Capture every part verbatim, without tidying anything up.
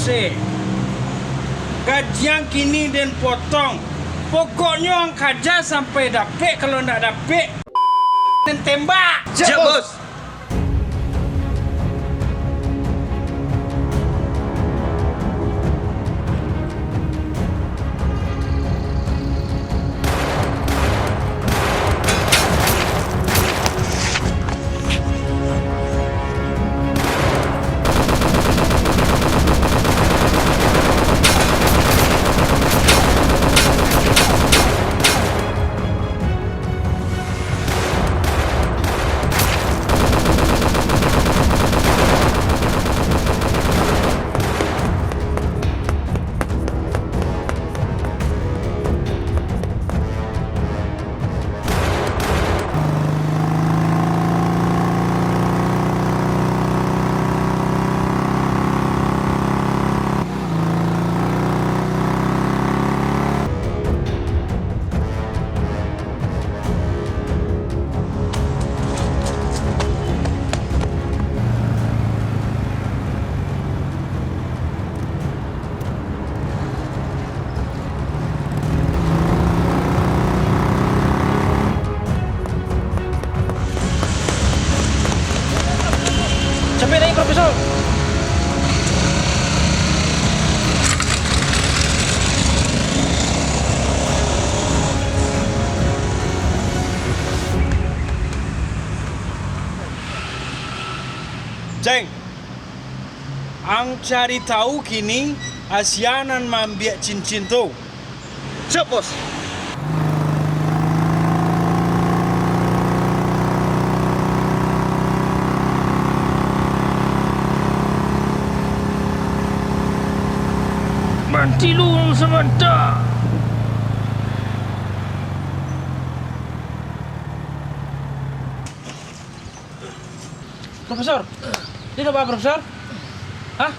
Seh, gajiang kini den potong. Pokoknyo ang kaja sampai dapek, kalau ndak dapek, den tembak. Siap, Bos. Capek naiak, Profesor! Ceng, ang cari tahu kini, asia nan maambiak cincin tu. Siap, Bos. Banti lu urang samanta. Profesor, dia dah apa, Profesor? Hah?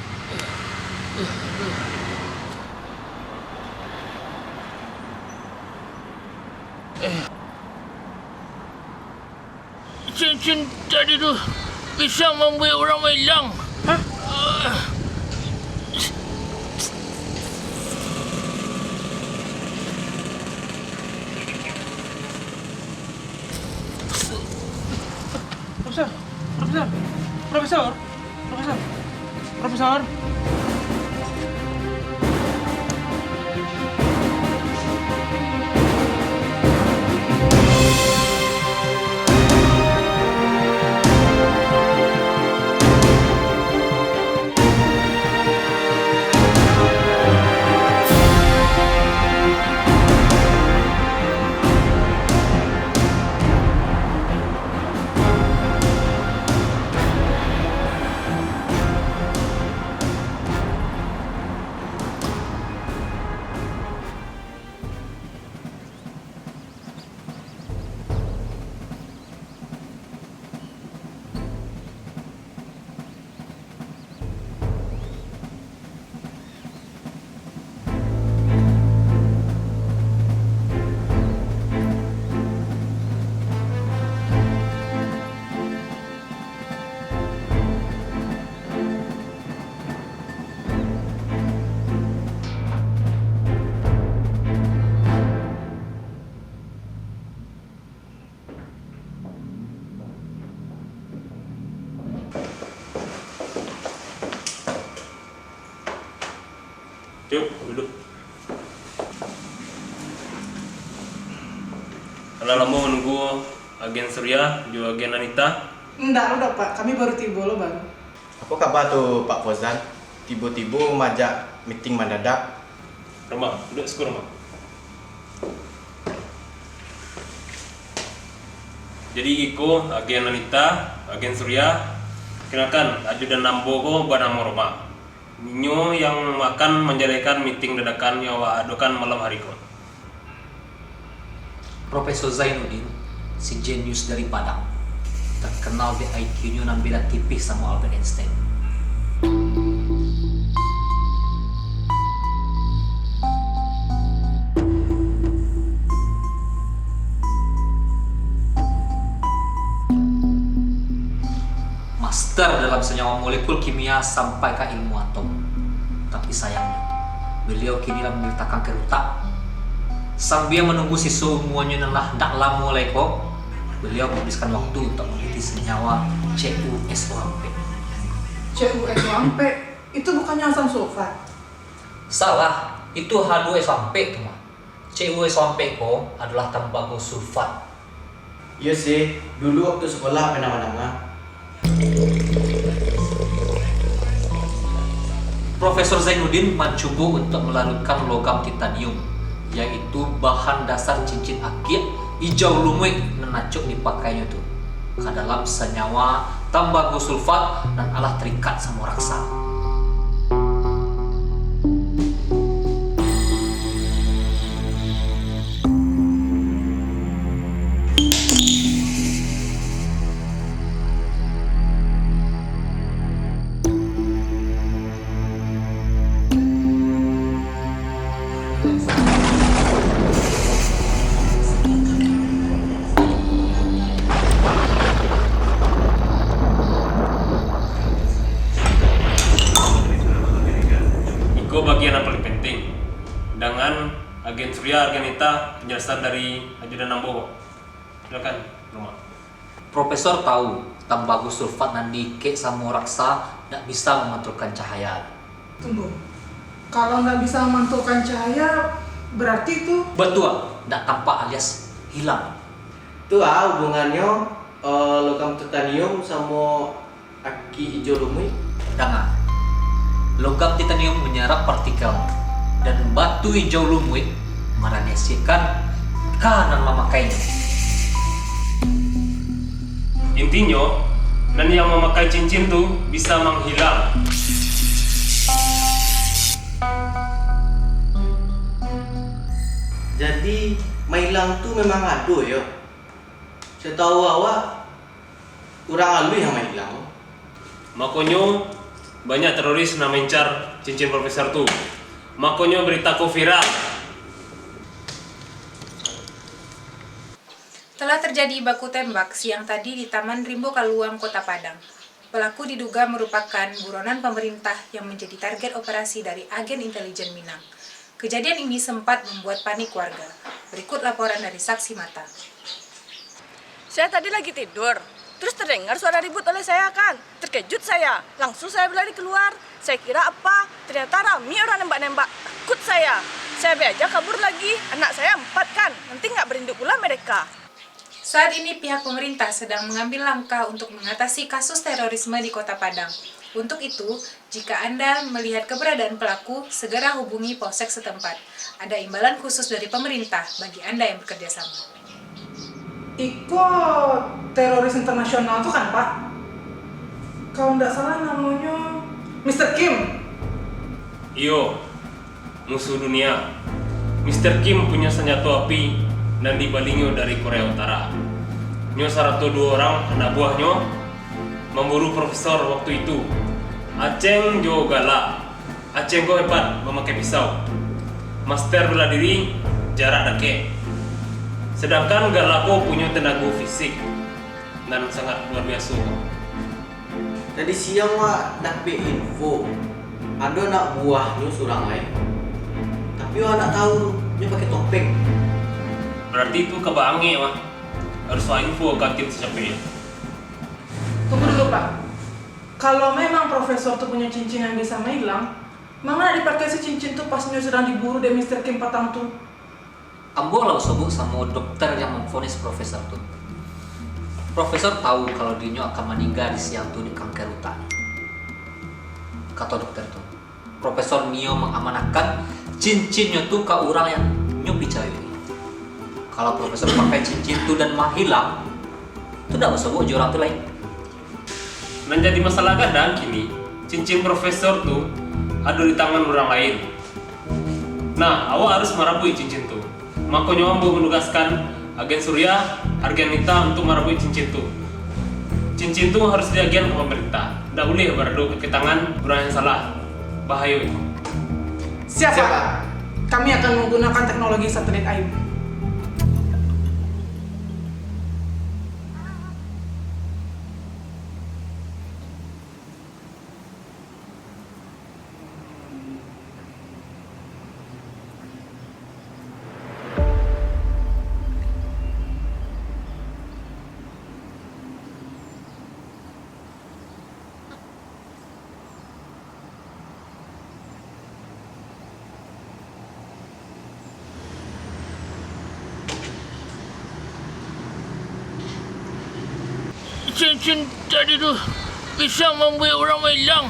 Cincin tadi tu bisa mambuek urang mailang. Hah? Profesor, Profesor, Profesor, Profesor, Profesor. Cuk, duduak. Alah lamo manunggu Agen Surya jo Agen Anita? Indak lo doh, Pak. Kami baru tibo lo baru. Apo kaba tu, Pak Fauzan? Tibo-tibo maajak meeting mandadak. Roma, duduak siko, Roma. Jadi iko, Agen Anita, Agen Surya, kenalkan, ado nan ambo ko banamo Roma. Inyo yang akan manjalehkan meeting dadakan yang awak adokan malam hari ko. Profesor Zainuddin, si jenius dari Padang, terkenal dek I Q-nyo nan beda tipih samo Albert Einstein. Master dalam senyawa molekul kimia sampai ka ilmu atom. Tapi Tapi sayangnya, baliau kini lah manditakkan ka rutak. Sambia manunggu siso umuanyo nan lah ndak lamo lai ko, baliau mangabiskan waktu untuak manaliti sanyawa C U S O ampek. C U S O ampek? Itu bukannyo asam sulfat? Salah, itu H dua S O ampek tu mah. C U S O ampek ko adolah tambago sulfat. Iyo sih, dulu waktu sakolah pernah mandanga. Profesor Zainuddin mancubo untuak malarutkan logam titanium, yaitu bahan dasar cincin akiak ijau lumuik nan acok dipakainyo tu, ka dalam sanyawa tambago sulfat nan alah tarikat samo raksa. Iko bagian nan paling penting. Dangan Agen Surya, Agen Nita, penjelasan dari ajudan ambo. Silakan, Ruma. Profesor tahu, tambago sulfat nan diikek samo raksa ndak bisa mamantulkan cahaya. Tunggu. Kalau ndak bisa mamantulkan cahaya, berarti tu... Batua, ndak tampak alias hilang. Tu ah hubungannyo, eh, logam titanium samo aki ijau lumuik? Danga, logam titanium manyarap partikel, dan batu ijau lumuik maradiasikan ka nan mamakainyo. Intinyo, nan yang mamakai cincin tu bisa manghilang. Jadi, mailang tu memang ado, yo? Satahu awak, urang aluih yang mailang. Makonyo, banyak teroris nan maincar cincin profesor tu. Makonyo, berita ko viral. Telah terjadi baku tembak siang tadi di Taman Rimbo Kaluang, Kota Padang. Pelaku diduga merupakan buronan pemerintah yang menjadi target operasi dari agen intelijen Minang. Kejadian ini sempat membuat panik warga. Berikut laporan dari saksi mata. Saya tadi lagi tidur, terus terdengar suara ribut oleh saya kan. Terkejut saya, langsung saya berlari keluar. Saya kira apa, ternyata rami urang nembak-nembak. Takut saya. Saya be aja kabur lagi, anak saya ampat kan, nanti nggak berinduk pula mereka. Saat ini pihak pemerintah sedang mengambil langkah untuk mengatasi kasus terorisme di Kota Padang. Untuk itu, jika Anda melihat keberadaan pelaku, segera hubungi polsek setempat. Ada imbalan khusus dari pemerintah bagi Anda yang bekerja sama. Iko teroris internasional tu kan, Pak? Kalau ndak salah namonyo Mister Kim. Iyo, musuh dunia. Mister Kim punyo sanjato api nan dibalinyo dari Korea Utara. Nyo sarato duo urang anak buahnyo mamburu profesor waktu itu, Aceng jo Gala. Aceng ko hebat mamakai pisau, master bela diri jarak dakek. Sadangkan Gala ko punyo tenago fisik nan sangat luar biaso. Tadi siang wak dapek info, ado anak buahnyo surang lai. Tapi wak ndak tahu, nyo pakai topeng. Berarti itu ka baangek, wak. Harus wak info ka tim sacapeknyo. Tunggu dulu, Pak. Kalau memang profesor tu punyo cincin yang bisa mailang, manga ndak dipakai se cincin tu pas nyo sadang diburu dek Mister Kim patang tu? Ambo lah basobok samo dokter yang mamvonis profesor tu. Profesor tahu kalau dirinyo akan maningga di siang tu dek kanker utak. Kato dokter tu, Profesor nio mangamanahkan cincinnyo tu ka urang yang nyo picayoi. Kalau profesor pakai cincin tu dan mahilang, tu ndak basobok jo urang tu lai. Nan jadi masalah gadang kini, cincin profesor tu ado di tangan urang lain. Nah, awak harus marabuik cincin tu. Makonyo ambo manugaskan agen Surya, agen Nita untuak marabuik cincin tu. Cincin tu harus diagiahan ka pamarintah. Ndak buliah barado ka tangan urang yang salah. Bahayo itu. Siap, Pak. Kami akan menggunakan teknologi satelit air. Cincin tadi tu bisa mambuek urang mailang.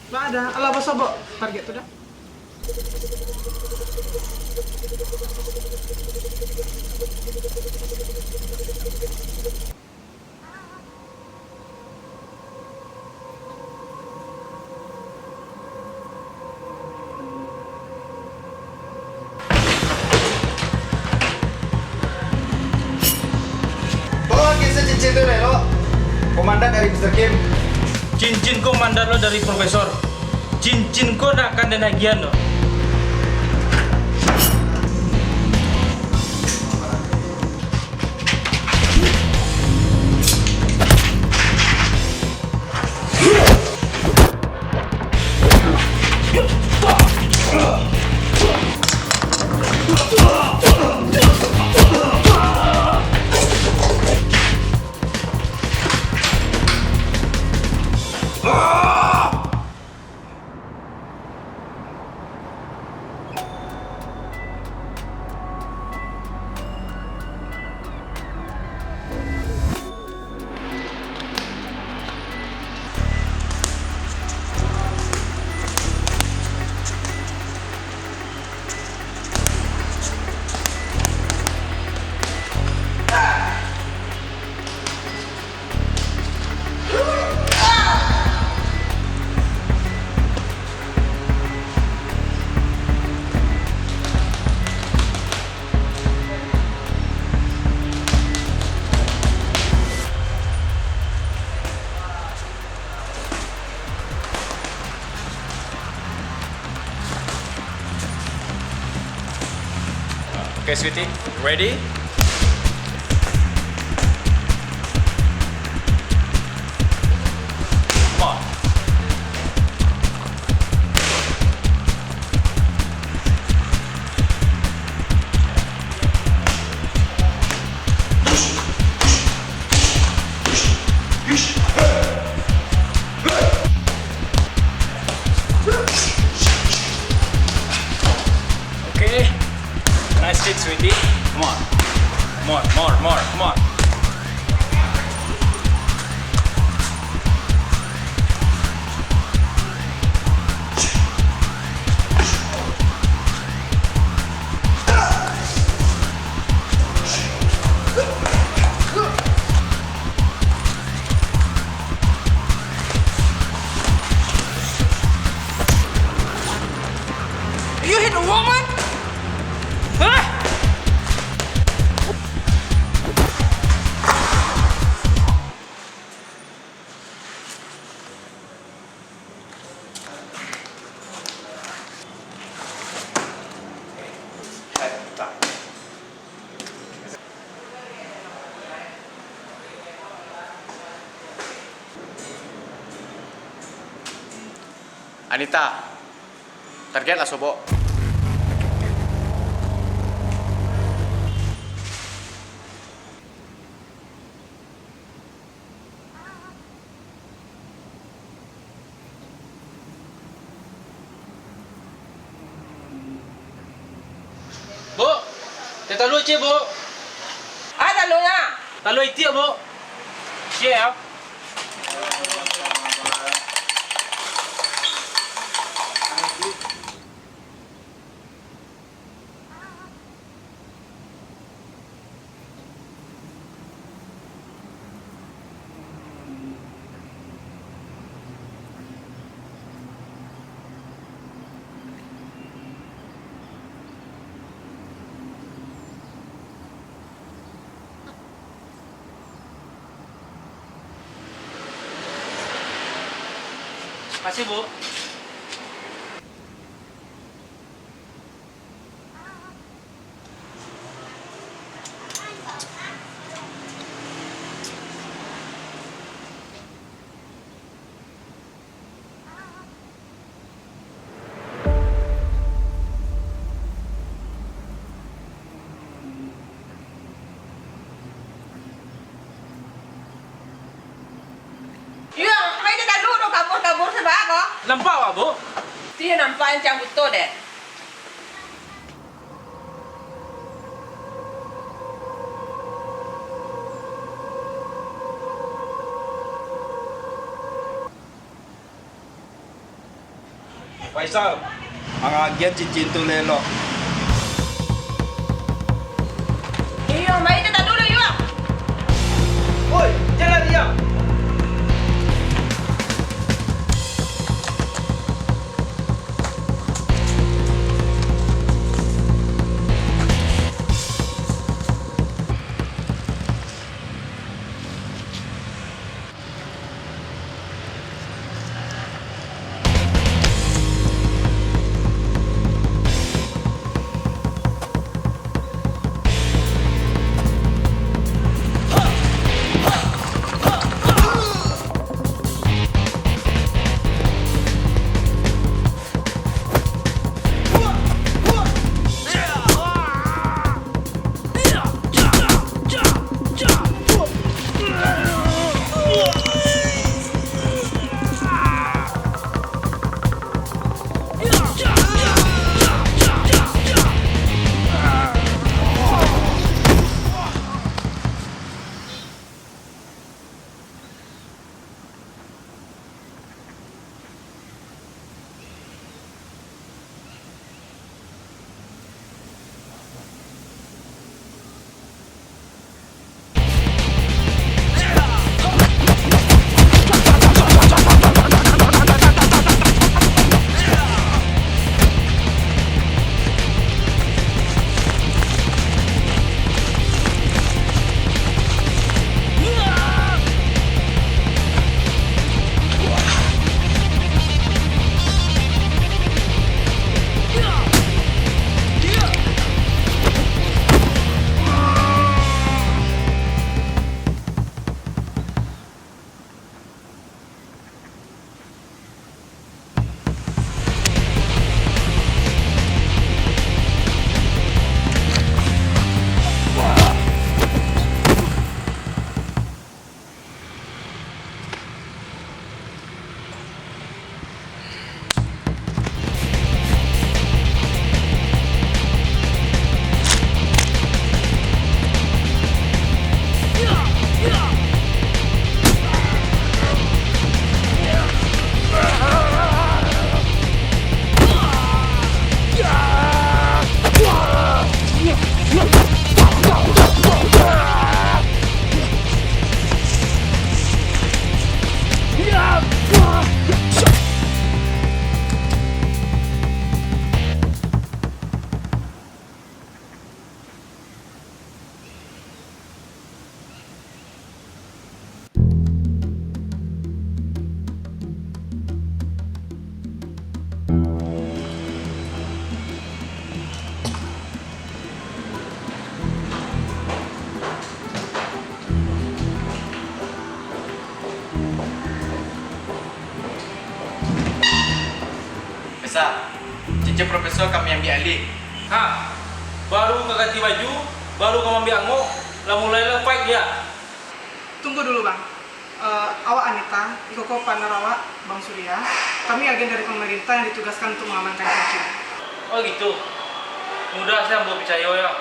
Ndak ada. Alah, basobok target tu dah. Tolong kisa cincin tu, Lelo. Komandan dari Mister Kim. Cincin komandan lo dari Profesor. Cincin ko ndak akan den agiahan lo. Okay, sweetie, ready? Come on. Okay. Nice kick, sweetie. Come on. More, more, more. Come on. You hit a woman? Huh? Anita, target lah sobok. Bu, teh talua ciek, Bu. Halo, itiak, Bu. Siap. Makasih, Bu. Iyo, pai ka talu tu kabur-kabur sabab ko. Nampak awak, Bu? Ti nampak ancang buto deh. Faisal, mangagiah cincin tu lelok. Iyo, mari kita dulu, yuk. Woi, jangan diam. Bisa, cincin profesor kami ambiak alih. Ha, baru ka ganti baju, baru ka maambiak angok, lah mulai lah fight dia. Tunggu dulu, Bang. Eh, awak Anita, iko ko partner awak, Bang Surya. Kami agen dari pemerintah yang ditugaskan untuk mengamankan cincin. Oh gitu. Mudah sih ambo picayo yo.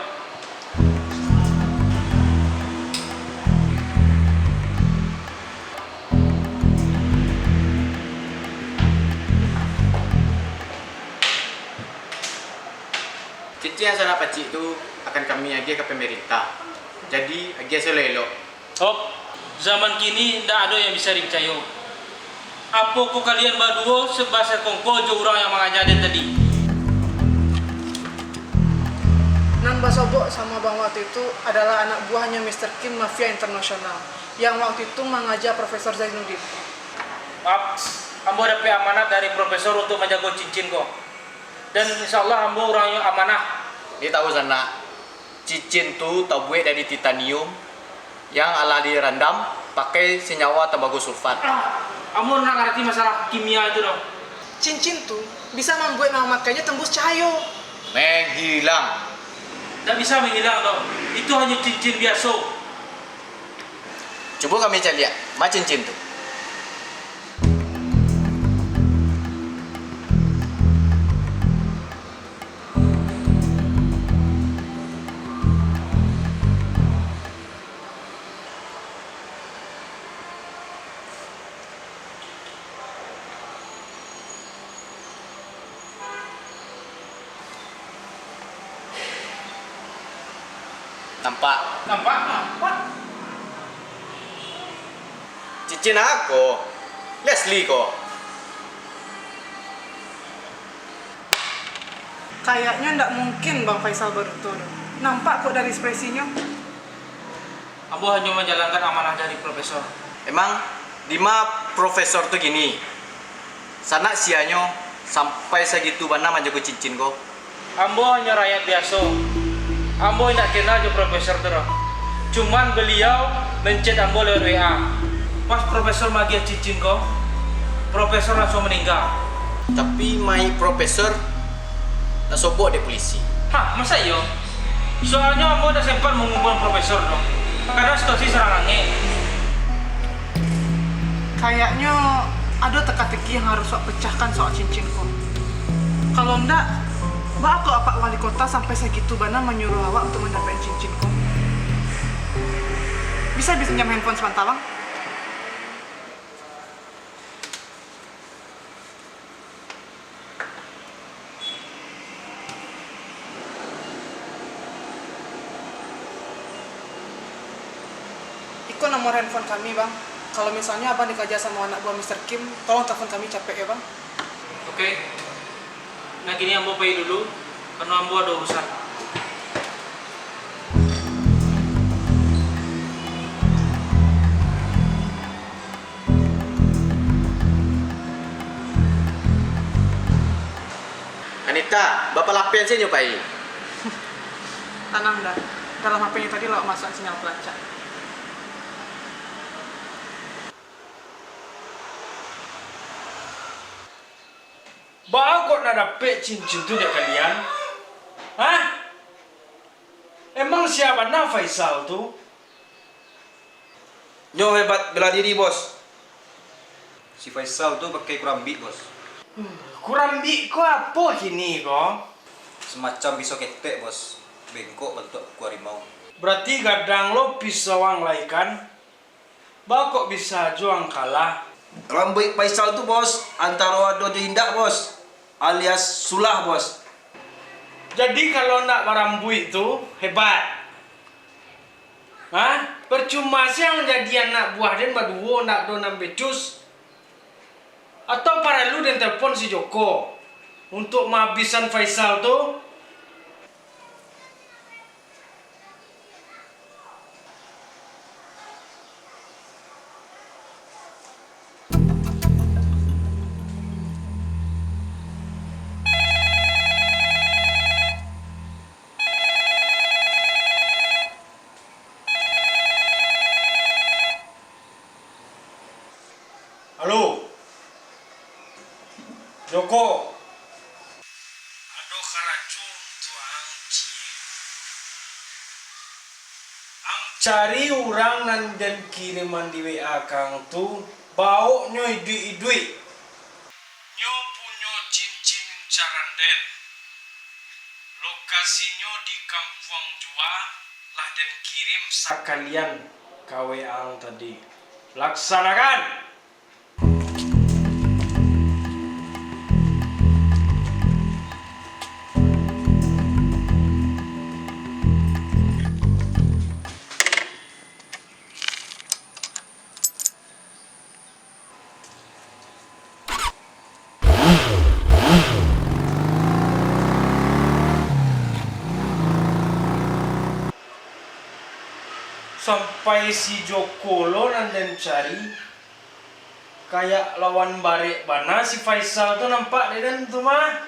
Yang sanak pacik tu akan kami agiah ka pamarintah. Jadi, agiah se elok-elok. Op, zaman kini ndak ado yang bisa dipicayo. Apokoh kalian baduo se-, basakongko jo urang yang mangaja den tadi? Nan basobok samo abang waktu itu adalah anak buahnyo Mister Kim, Mafia Internasional, yang waktu itu mangaja Profesor Zainuddin. Maaf, ambo dapek amanat dari Profesor untuak manjago cincin ko. Dan insya Allah ambo urangnyo amanah. Ni tahu sanak, cincin tu tabuek dari titanium yang alah dirandam pakai senyawa tambago sulfat. Ah, ambo ndak ngarati masalah kimia itu doh. Cincin tu bisa mambuek nan mamakaianyo tembus cahayo. Menghilang. Ndak bisa menghilang doh. Itu hanyo cincin biaso. Cubo kami caliak, ma cincin tu. Nampak? Nampak, nampak. Cincin a ko? Leslie ko? Kayaknyo ndak mungkin Bang Faisal baduto doh. Nampak kok dari ekspresinyo. Ambo hanyo manjalankan amanah dari Profesor. Emang, dima Profesor tu kini? Sanak sianyo sampai sagitu bana manjago cincin ko? Ambo hanyo rakyat biaso. Ambo indak kenal jo Profesor tu doh. Cuman baliau men-chat ambo lewat W A. Pas Profesor magiah cincin ko, Profesor lansuang maningga. Tapi mayik Profesor tasobok dek pulisi. Hah, masa iyo? Soalnyo ambo indak sempat mangubuan Profesor tu, karano situasi sadang angek. Kayaknyo ado teka-teki yang harus awak pecahkan soal cincin ko. Kalau ndak, baa kok Apak Wali Kota sampai sagitu bana manyuruah awak untuak mandapek cincin ko? Bisa, bisa pinjam handphone sabanta, Bang? Iko nomor handphone kami, Bang. Kalau misalnyo Abang dikaja samo anak buah Mister Kim, tolong telepon kami capek yo, Bang. Oke. Nah, kini ambo pai dulu, karano ambo ado urusan. Anita, bapalapian se nyo pai. Tanang, Da. Dalam H P-nyo tadi lah masuak sinyal palacak. Baa kok nak dapek cincin tu dek kalian? Hah? Emang sia bana Faisal tu? Nyo hebat bela diri, Bos. Si Faisal tu pakai kurambik, Bos. Hmm, kurambik ko apo kini ko? Semacam pisau ketek, Bos. Bengkok bantuak kuku harimau. Berarti gadang lo pisau ang lai kan? Baa kok bisa jo ang kalah? Rambuik Faisal tu, Bos, antaro ado jo indak, Bos, alias sulah, Bos. Jadi, kalau nak barambuik tu, hebat. Hah? Percuma se ang jadi anak buah den baduo, ndak ado nan becus. Atau paralu den telepon si Joko untuak maabisan Faisal tu? Halo. Joko. Ado karajo untuak ang, Cie. Ang cari urang nan den kiriman di W A ka ang tu, bawoknyo iduik-iduik. Nyo punyo cincin incaran den. Lokasinyo di Kampuang Jua, lah den kirim sakalian ka W A ang tadi. Laksanakan! Sampai si Joko lo nan den cari, kayak lawan barek bana si Faisal tu nampak dek den tu mah.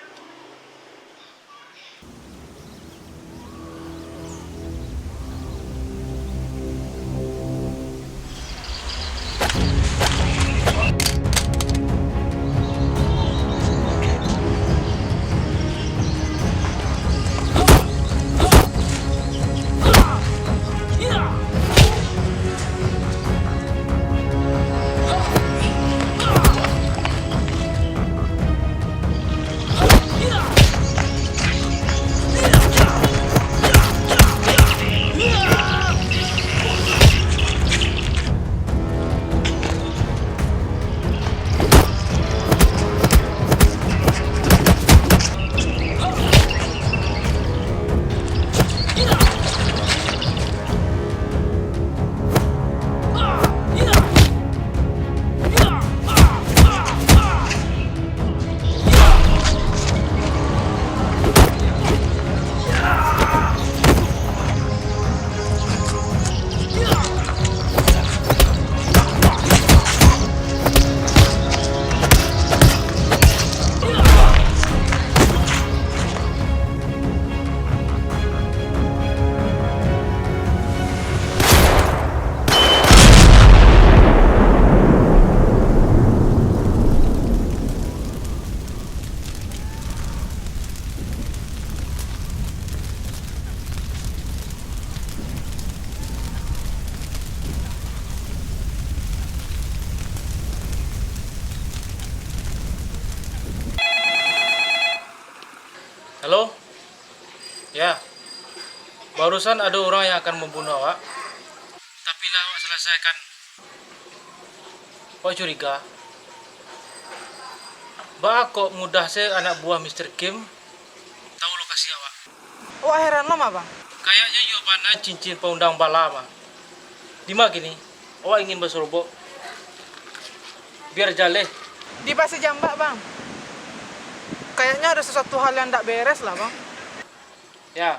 Halo? Ya. Barusan ado urang yang akan mambunuah awak. Tapi lah awak salasaikan. Awak curiga? Baa kok mudah se anak buah Mister Kim tahu lokasi awak? Awak heran lo mah, Bang. Kayaknyo iyo bana cincin paundang bala mah. Dima kini? Awak ingin basorobok? Biar jaleh. Di Pasir Jambak, Bang. Kayaknyo ado sasuatu hal yang ndak beres lah, Bang. Ya.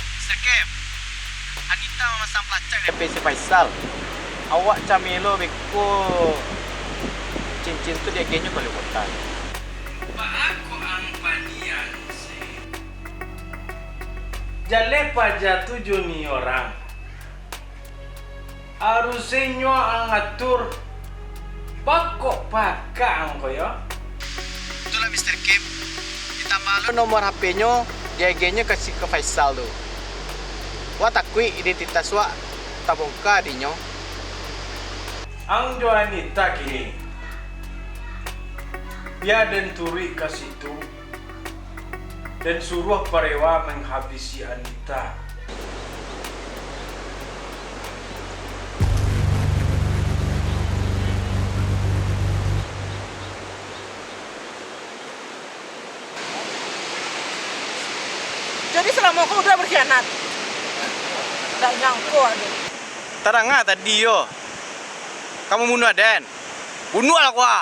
Mister Kim, Anita mamasang palacak di H P si Faisal. Awak camelo beko cincin tu diagiahnyo ka Kalimantan. Baa kok ang padian se? Jaleh paja tu jo ni urang. Arusenyo ang atur, baa kok pakak ang ko yo? Itulah Mister Kim, ditambah lo nomor H P-nyo, diagiahnyo ka si, ka Faisal tu. Wak takuik identitas wak tabongka dinyo. Ang jo Anita kini, bia den turuik ka situ. Den suruah parewa manghabisi Anita. Jadi, salamo ko Uda bakhianat? Ndak nyangko, aduh. Tadanga tadi yo, ka mambunuah den. Bunuahlah ko a!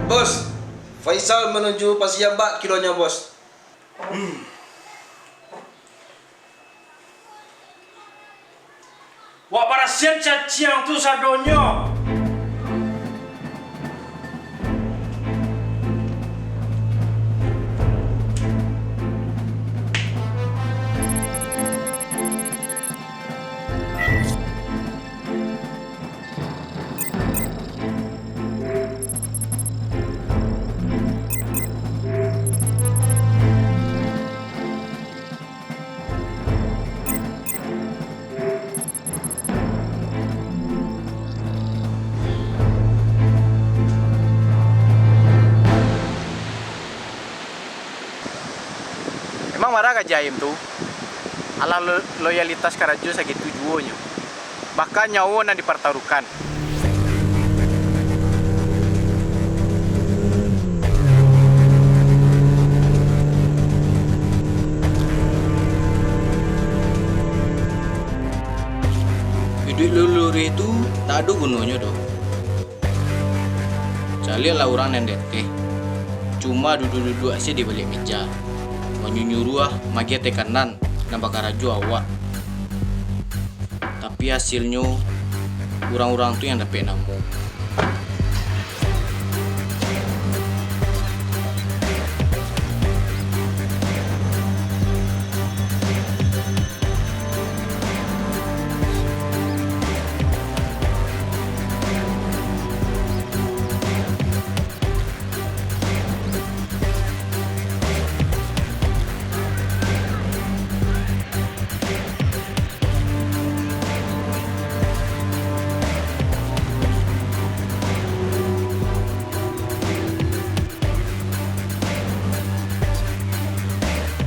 Bos, Faisal manuju Pasir Jambak kilonyo, Bos. Wak barasian caciang tu sadonyo. Marah ka Jaim tu, alah lo-, loyalitas karajo sagitu juonyo, bahkan nyawo nan dipartaruhkan. Iduik luluih tu tak ado gunonyo doh. Caliaklah urang nan di ateh, cuma duduak-duduak se di baliak meja, manyuruah magiah tekanan nan bakarajo awak. Tapi hasilnyo, urang-urang tu yang dapek namo.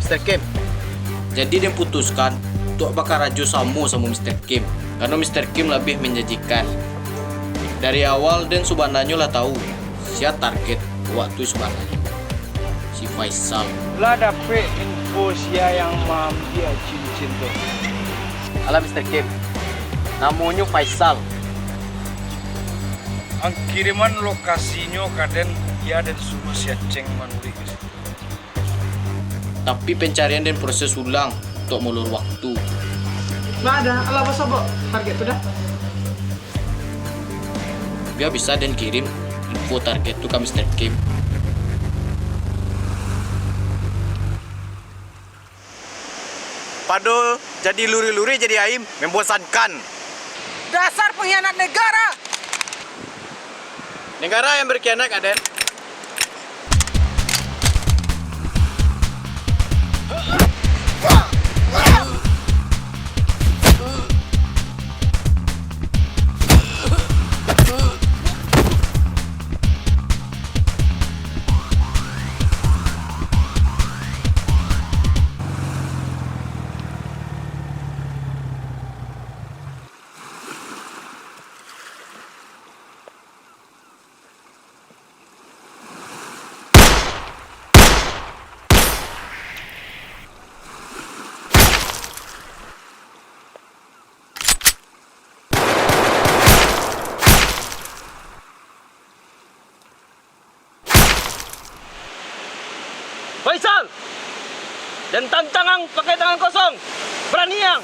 Mister Kim. Jadi den putuskan untuak bakarajo samo, samo Mister Kim, karano Mister Kim labiah manjanjikan. Dari awal den sabananyo lah tahu, sia target waktu sabananyo, si Faisal. Lah dapek info sia yang maambiak cincin tu? Alah, Mister Kim, namonyo Faisal. Ang kiriman lokasinyo ka den, bia den suruah si Aceng manuruik ka situ. Tapi pencarian den proses ulang untuak molor waktu. Nah, dah, alah basabok target tu dah. Bia bisa den kirim info target tu ka Mister Kim. Pado jadi luri-luri jadi aim, membosankan. Dasar pengkhianat negara! Negara yang berkhianat ka den. Faisal! Den tantang ang pakai tangan kosong! Barani ang!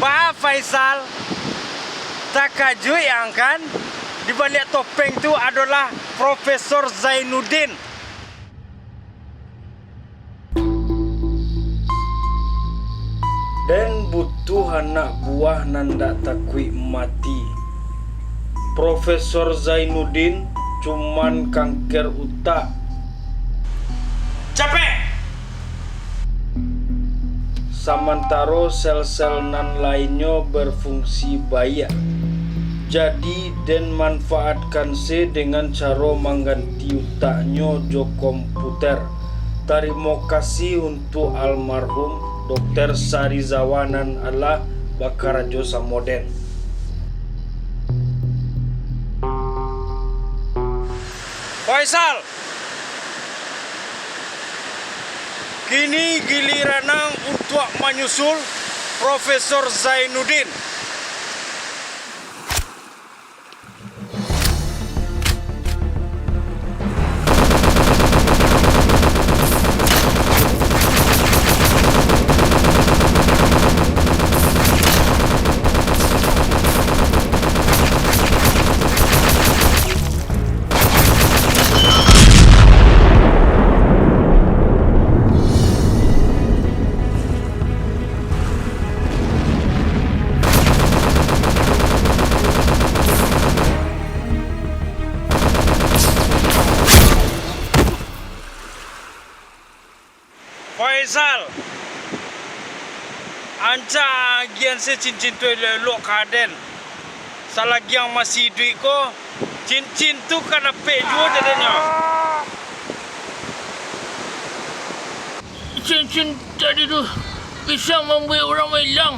Baa Faisal, takajuik ang kan? Di baliak topeng tu adolah Profesor Zainuddin. Den butuah anak buah nan ndak takuik mati. Profesor Zainuddin cuman kanker utak. Capek! Samantaro sel-sel nan lainnyo berfungsi baiak. Jadi, den manfaatkan se dengan caro mangganti utaknyo jo komputer. Tarimo kasih untuak almarhum Dokter Sarizawa nan alah bakarajo samo den. Faisal! Kini giliran ang untuak manyusul Profesor Zainuddin. Faisal, ancak agiahan se cincin tu elok-elok ka den. Salagi ang masih iduik ko, cincin tu ka dapek juo jadinyo. Cincin tadi tu bisa mambuek urang mailang.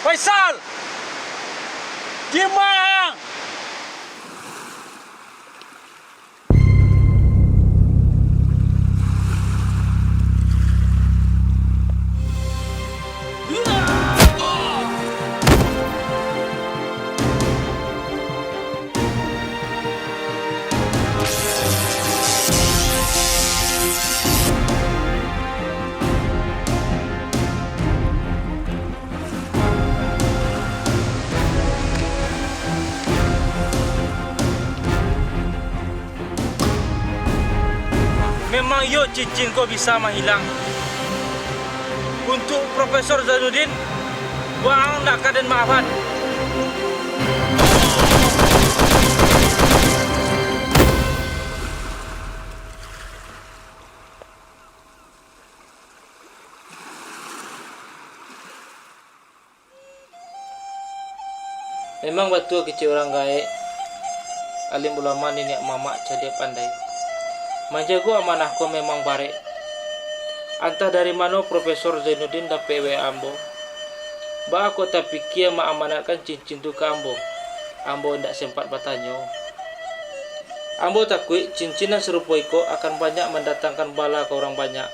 Faisal! Dima! Memang iyo cincin ko bisa mahilang. Untuak Profesor Zainuddin, waang ndak ka den maafan. Memang batua kecek urang gaek, alim ulama, niniak mamak cadiak pandai. Manjago amanah ko memang barek. Antah dari mano Profesor Zainuddin dapek W A ambo. Baa kok tapikia maamanatkan cincin tu ka ambo? Ambo indak sempat batanyo. Ambo takuik cincin nan sarupo iko akan banyak mandatangkan bala ka urang banyak.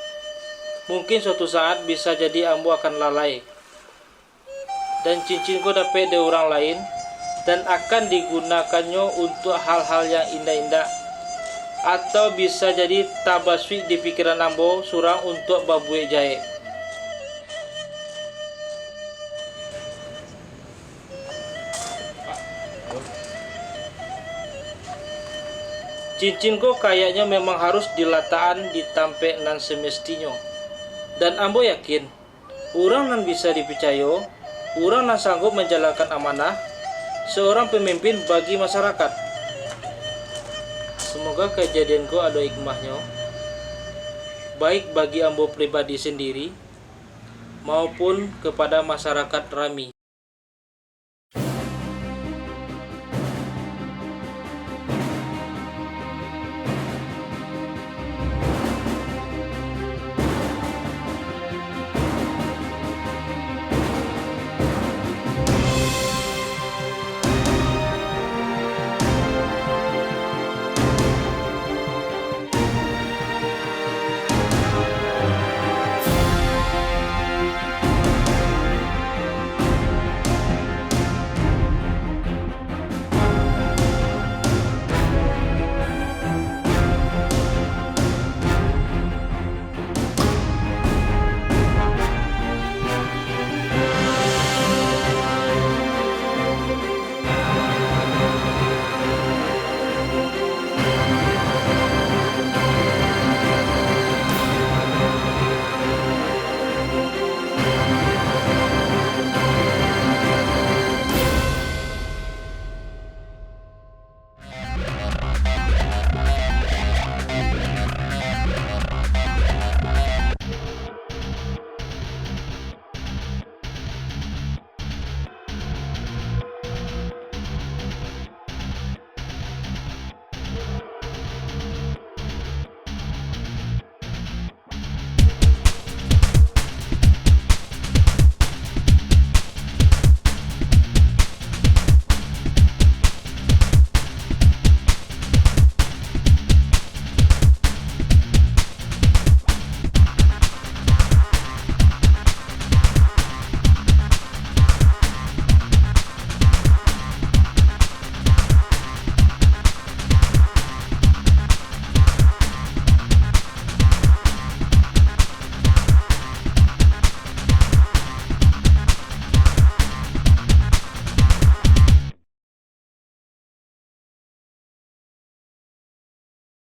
Mungkin suatu saat bisa jadi ambo akan lalai. Dan cincin ko dapek dek urang lain, dan akan digunakannyo untuak hal-hal yang indak-indak, atau bisa jadi tabasuik di pikiran ambo surang untuak babuek jahek. Cincin ko kayaknyo memang harus dilatakan di tampek nan semestinyo. Dan ambo yakin, urang nan bisa dipicayo, urang nan sanggup manjalankan amanah, seorang pemimpin bagi masyarakat. Semoga kajadian ko ado hikmahnyo, baik bagi ambo pribadi sendiri, maupun kepada masyarakat Rami.